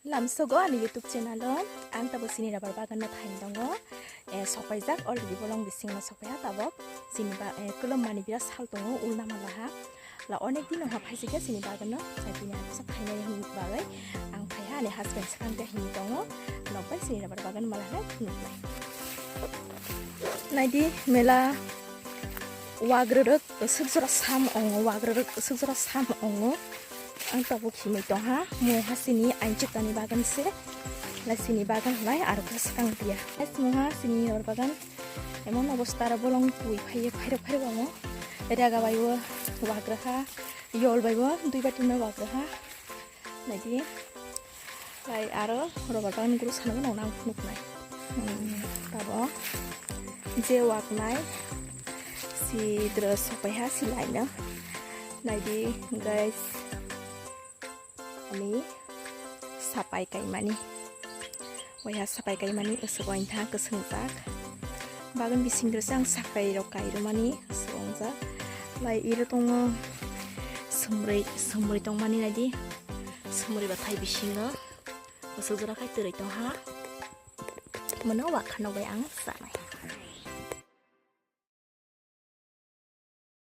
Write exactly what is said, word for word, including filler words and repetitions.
Lamsogo ani YouTube channel o ang tabo sini rabar bagan no thain tongo. Eh, sopaijak already bolong bising no sopaiha tabok. Sini ba, eh, kolom mani birat sal tongo ulna malaha. La onek din ha phaisike sini bagan no. Sai tini ang sa thainai hini bagwi ang phaiha ani husband sakang te hini tongo. Nokbai sini rabar bagan malaha phunuknai. Naidi mela wagrorok aswk jora sam ongo, wagrorok aswk jora sam ongo. Ang tabuk himwi tongha, mungha sini ainchuk tani bagan se, lai sini bagan lai aro khe swkang dia. Es mungha sini rabar bagan, emon obostha aro bolong twi phaiye phairok phairok ongo. Rega bai o wagraha, yol bai o dui bati no wagraha. Naidi. Lai aro rabar bagan guru sana no nang phunuknai. Hmm, tabo je waknai si dress sopaiha si laino. Naidi guys. Ani sapai kaimani. Waiha sapai kaimani aswk waintha kwswngjak. Bagan bising dress ang sapai rok kairwmani aswk wngjak. Lai iro tongo sumrwi, sumrwi tongmani naidi. Sumrwi bathai bisingo aswk jora khai twrwi tongha. Mono wakha nokbai ang chanai.